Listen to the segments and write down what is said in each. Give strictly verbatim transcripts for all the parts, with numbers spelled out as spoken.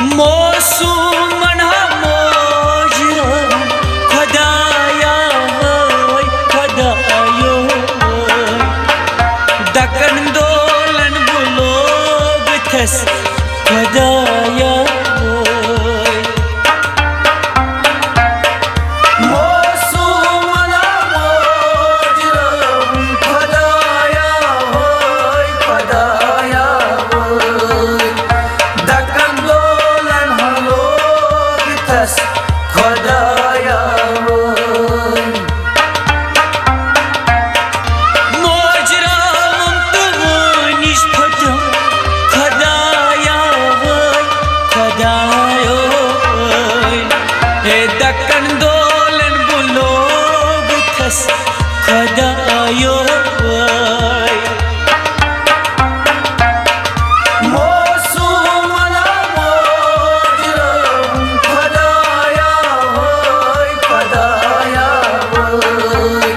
موسومن ہا موج رٲوٕم، خۄدایا وٲے، خۄدایو وٲے۔ دکن دولن بہٕ لوگتھس، خۄدایا وٲے۔ موسومن ہا موج رٲوٕم، خۄدایا وٲے، خۄدایا وٲے۔ دکن دولن ہا لوگتھس، خۄدایا وٲے۔ موج رٲوٕم تہٕ وٲنِج پھٔٹٕم، خۄدایا وٲے، خۄدایو وٲے۔ ہے دکن دولن بہٕ لوگتھس، خۄدایو وٲے۔ موسومن ہا موج رٲوٕم، خۄدایا وٲے، خۄدایا وٲے۔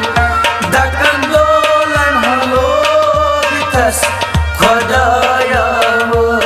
دکن دولن ہا لوگتھس، خۄدایا وٲے۔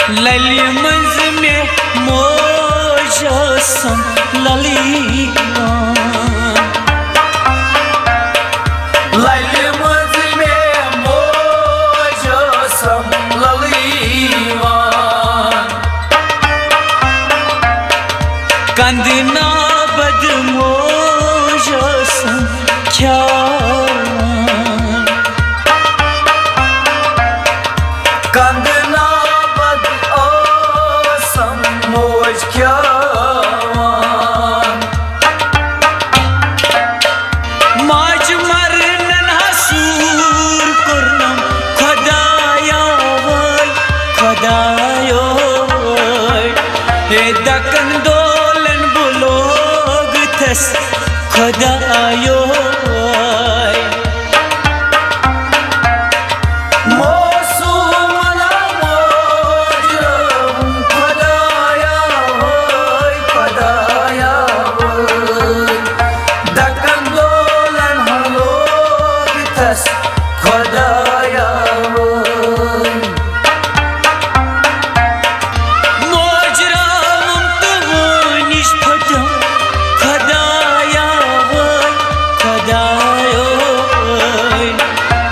للہِ منٛز مےٚ موج ٲسٕم للہٕ یِوان۔ للہِ منٛز مےٚ موج ٲسٕم للہٕ یِوان۔ کندٕ نابد موج ٲسٕم کھیاوان۔ کندٕ نابد ٲسٕم موج کھیاوان۔ ماجہِ مرنن ہا سوٗر کوٚرنم، خۄدایا وٲے، خۄدایو وٲے۔ ہے دکن دولن بہٕ لوگتھس، خۄدایو وٲے۔ موسومن ہا موج رٲوٕم، خۄدایا وٲے، خۄدایا وٲے۔ دکن دولن ہا لوگتھس، خۄدایا وٲے۔ موج رٲوٕم تہٕ وٲنِج پھٔٹٕم، خۄدایا وٲے، خۄدایو وٲے۔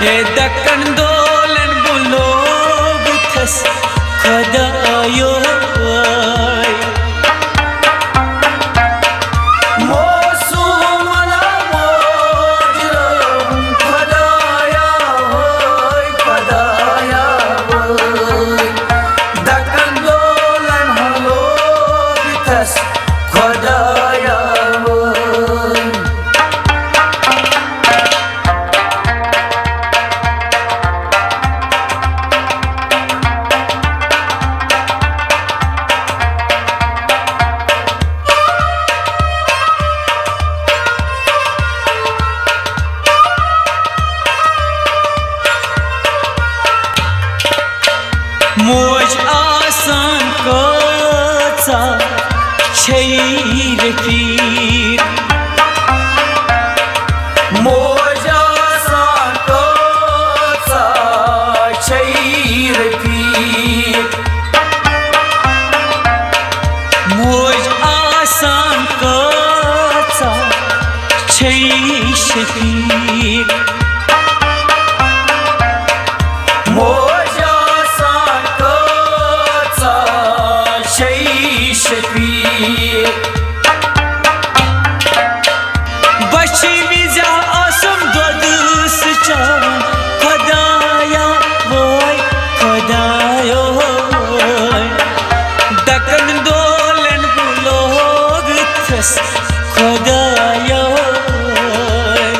ہے دکن دولن بہٕ لوگتھس، خۄدایو وٲے۔ موسومن ہا موج رٲوٕم، خۄدایا وٲے، خۄدایا وٲے۔ دکن دولن ہا لوگتھس، خۄدایا وٲے۔ موج آسان کۭژاہ چھے رفیق۔ موج آسان کۭژاہ چھے رفیق۔ موج آسان کۭژاہ چھے شفیق۔ موج آسان کۭژاہ چھے شفیق۔ بچھِ وِزِ آسُم دۄدٕ سۭتۍ چاوان، خۄدایا وٲے، خۄدایو وٲے۔ دکن دولن بہٕ لوگتھس، خۄدایو وٲے۔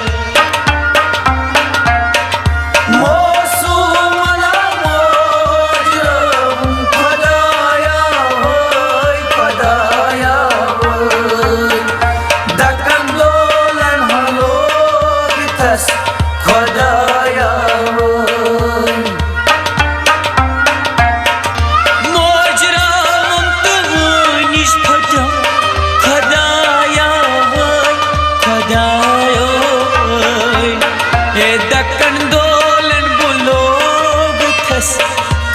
خۄدایا وٲے۔ موج راوُن تہٕ وٲنِج پھٔٹِم، خۄدایا وٲے، خۄدایا وٲے۔ ہے دَکَن دولَن بُلووُتھَس،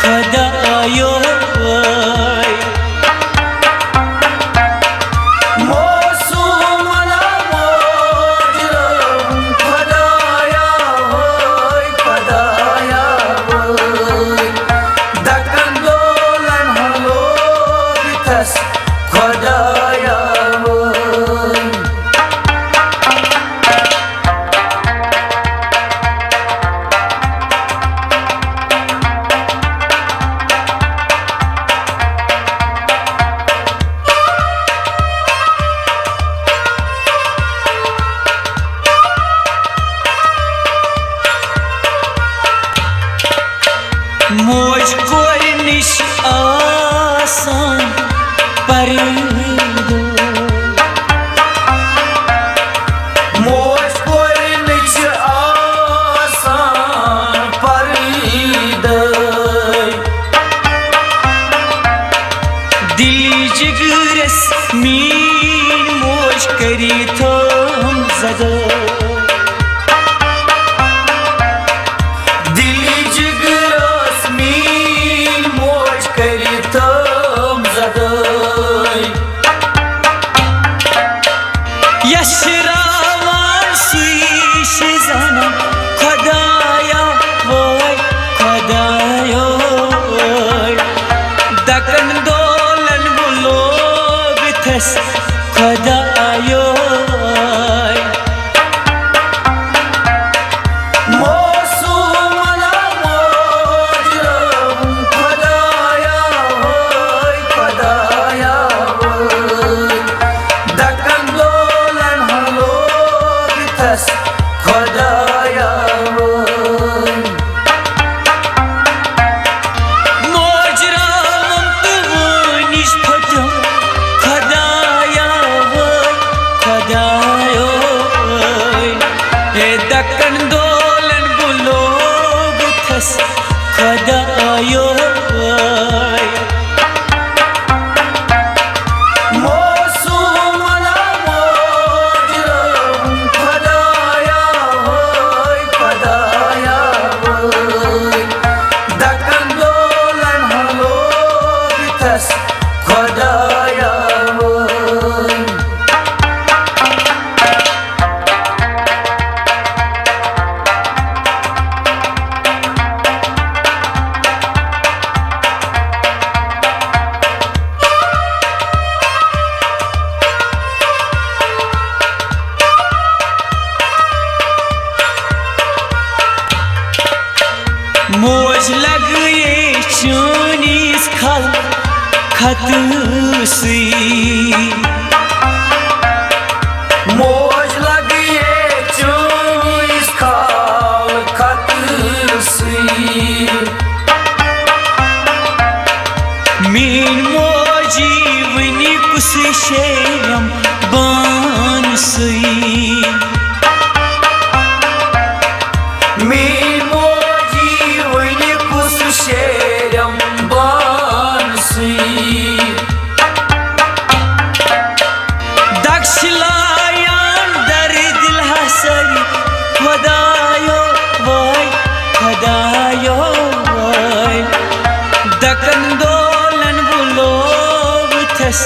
خۄدایا وٲے۔ موسوم نا موج رحم، خدایا وٲے، خدایا وٲے۔ دَکَن دولَن ہلووُتھَس، خدایا وٲے۔ موج کورِ نِش آسان پرٕدٕ۔ موج کورِ نِش آسان پرٕدٕ۔ دِلی جِگرَس میٛٲنۍ موج کٔرِتھ زدٕ۔ دِلی جِگرَس میٛٲنۍ موج کٔرِتھ زدٕ۔ یَس راوان سُے چھِ زانان، خۄدایا وٲے، خۄدایا وٲے۔ دَکَن دولَن بُلووُتھَس، خۄدایا وٲے۔ موسوم نا موج رحم، خۄدایا وٲے، خۄدایا وٲے۔ دَکَن دولَن ہلووُتھَس، خۄدایا وٲے۔ موج راوُن تہٕ وٲنِج پھٔٹِم، خۄدایا وٲے، خۄدایا وٲے۔ ہے دَکَن دولَن بُلووُتھَس، خۄدایا وٲے۔ موسوم نا موج رحم، خۄدایا وٲے، خۄدایا وٲے۔ دَکَن دولَن ہلووُتھَس، خۄدایا وٲے۔ موج لگے چٲنِس خلقتسٕے۔ موج لگے چٲنِس خلقتسٕے۔ میٛٲنۍ موجی وٕنہِ کُس شیرم بانسٕے۔ میٛٲنۍ موجی وٕنہِ کُس شیرم بانسٕے۔ دَکھ چھِ لایان دَرِ دِلہٕ ہسَے، خۄدایو وٲے، خۄدایو وٲے۔ دَکَن دولَن بُلووُتھَس،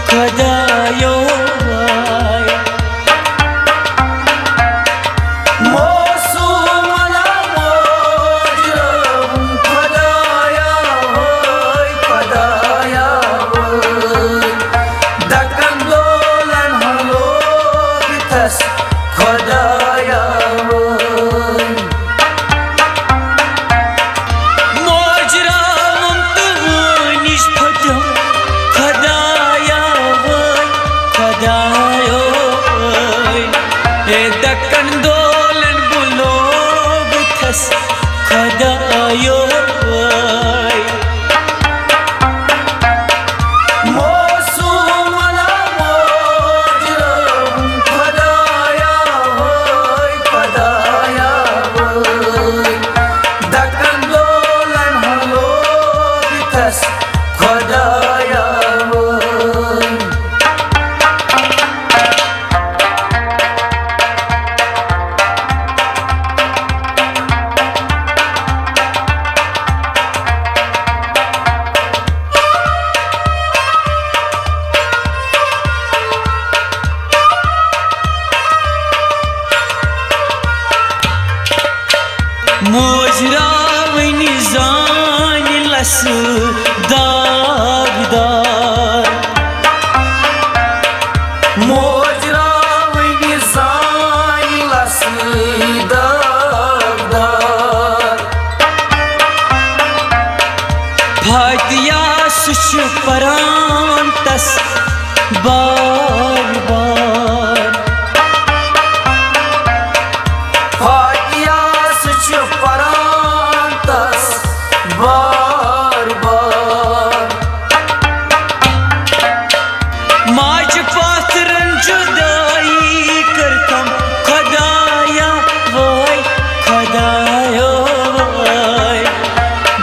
خۄدایو وٲے۔ موسوم نا موج راوٕنۍ زانہِ لَسہٕ داغ دار۔ موج راوٕنۍ زانہِ لَسہٕ داغ دار۔ فاتحہ سُہ چھُ پران تس بار بار۔ فاتحہ سُہ چھُ پران تس بار بار۔ ماجہِ پاتھرن جُدٲیی کٔرتم خۄدایا وٲے، خۄدایا وٲے۔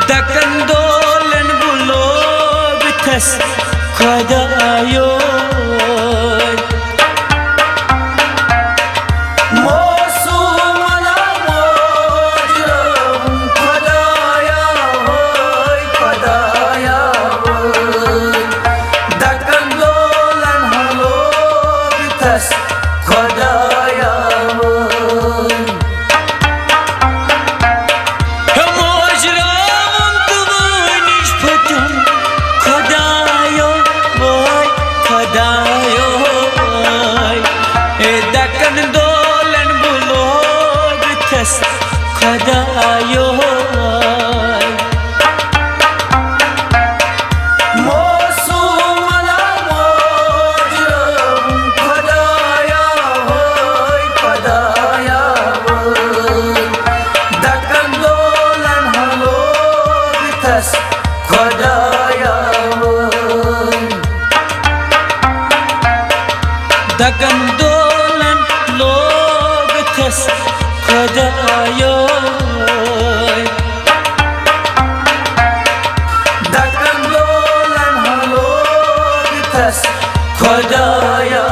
دکن دولن بہٕ لوگتھس خۄدایا وٲے۔ موسوم ناموجرم خۄدایا وٲے، خۄدایا وٲے۔ دکن دولن لوگتھس خۄدایا وٲے۔ ہے موج راوُن تہٕ وٲنِج پھٔٹِم خۄدایو وٲے، خۄدایو وٲے۔ ہے دکن دولن بہٕ لوگتھس خۄدایو وٲے۔ موسوم ناموجرم خۄدایا وٲے، خۄدایا وٲے۔ دکن دولن لوگتھس خۄدایا وٲے۔ دکن دولن لوگتھس خۄدایو وٲے۔ دکن دولن لوگتھس خۄدایا